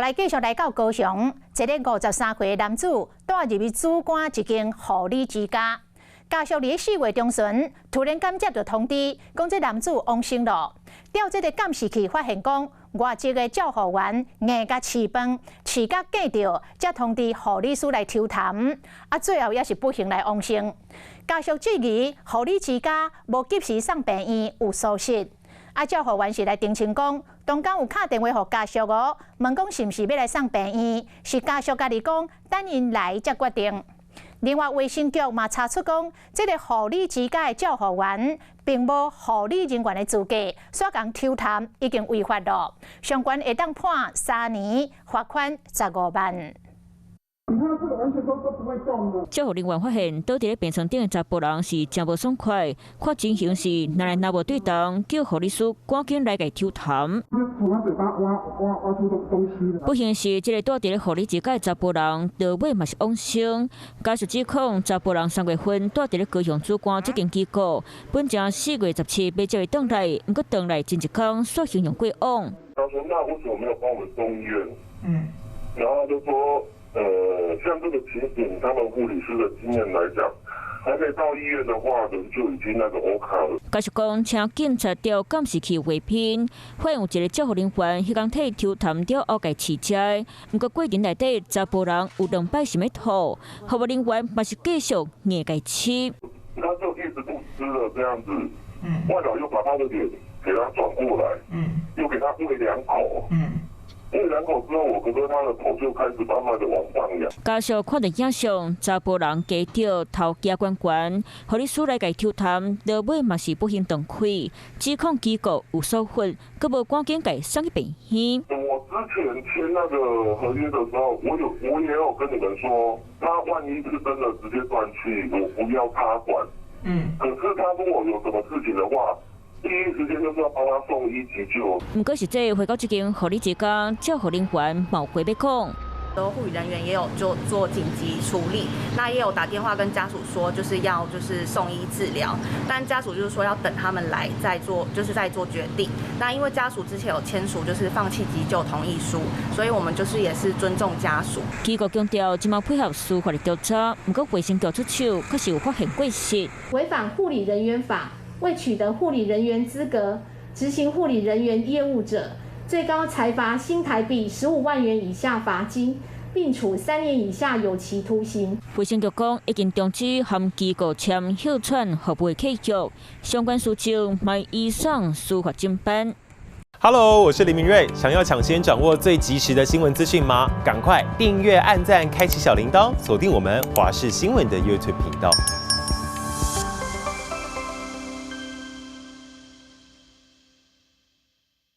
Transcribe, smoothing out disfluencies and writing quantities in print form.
來繼續來到高雄，一个53歲的男子帶入去主管一間護理之家，家屬佇4月中旬突然間接到通知，講這男子往生囉。調這个監視器發現講，外籍的照護員硬共飼飯，飼甲過著，才通知護理師來抽痰，啊，最後也是不幸來往生。家屬質疑護理之家無及時送病院有疏失。啊，照護員是來澄清講，當工有敲電話予家屬哦，問講是毋是欲來送病院，是家屬家己講等𪜶來才決定。另外，衛生局嘛查出講，這个護理之家的照護員並無護理人員的資格，煞共抽痰已經違法囉，上懸會當判3年，罰款15萬。你看這個完全都不會動的。照護人員發現倒佇咧病床頂的查埔人是誠無爽快，看情形是若來若無對動，叫護理師趕緊來共抽痰。從他嘴巴挖挖挖出東西。不幸是這个蹛佇咧護理之家的查埔人，落尾嘛是往生。家屬指控查埔人3月份蹛佇咧高雄梓官這間機構，本正4月17欲接伊轉來，毋過轉來前一工煞形容過往。他說：那為什麼沒有幫我們送醫院？然後就說，像這個情形，他們護理師的經驗來講，還沒到醫院的話，人就已經那個 OK 了。家屬講，請警察調監視器畫面，發現有一个照護人員，彼工替抽痰了後共飼食，毋過過程內底查埔人有兩擺想欲吐，服務人員嘛是繼續硬共飼。他就一直不吃了這樣子，外勞又把他的臉給他轉過來，又給他餵兩口，餵兩口之後，我哥哥他的頭就開始慢慢的往上仰。家屬看著影像，查埔人低著頭舉懸懸，護理師來共抽痰，落尾嘛是不幸斷氣，指控機構有疏忽，閣無趕緊共送去病院。我之前簽那個合約的時候，我也有跟你們說，他萬一是真的直接斷氣，我不要插管。可是他如果有什麼事情的話，第一時間就是要幫他送醫急救。毋過實際回到這間護理之家，照護人員嘛有話欲講。護理人員也有做做緊急處理，那也有打電話跟家屬說，就是要就是送醫治療，但家屬就是說要等他們來再做，就是再做決定。那因為家屬之前有簽署就是放棄急救同意書，所以我們就是也是尊重家屬。機構強調，這馬配合司法的調查，毋過衛生局出手，確實有發現過失，違反護理人員法，未取得護理人員資格，執行護理人員業務者，最高裁罰新台幣15萬元以下罰金，並處3年以下有期徒刑。衛生局講，已經終止和機構簽哮喘服務契約，相關事情嘛移送司法偵辦。 Hello，我是林明瑞，想要搶先掌握最及時的新聞資訊嗎？趕快訂閱、按讚、開啟小鈴鐺，鎖定我們華視新聞的 YouTube 頻道。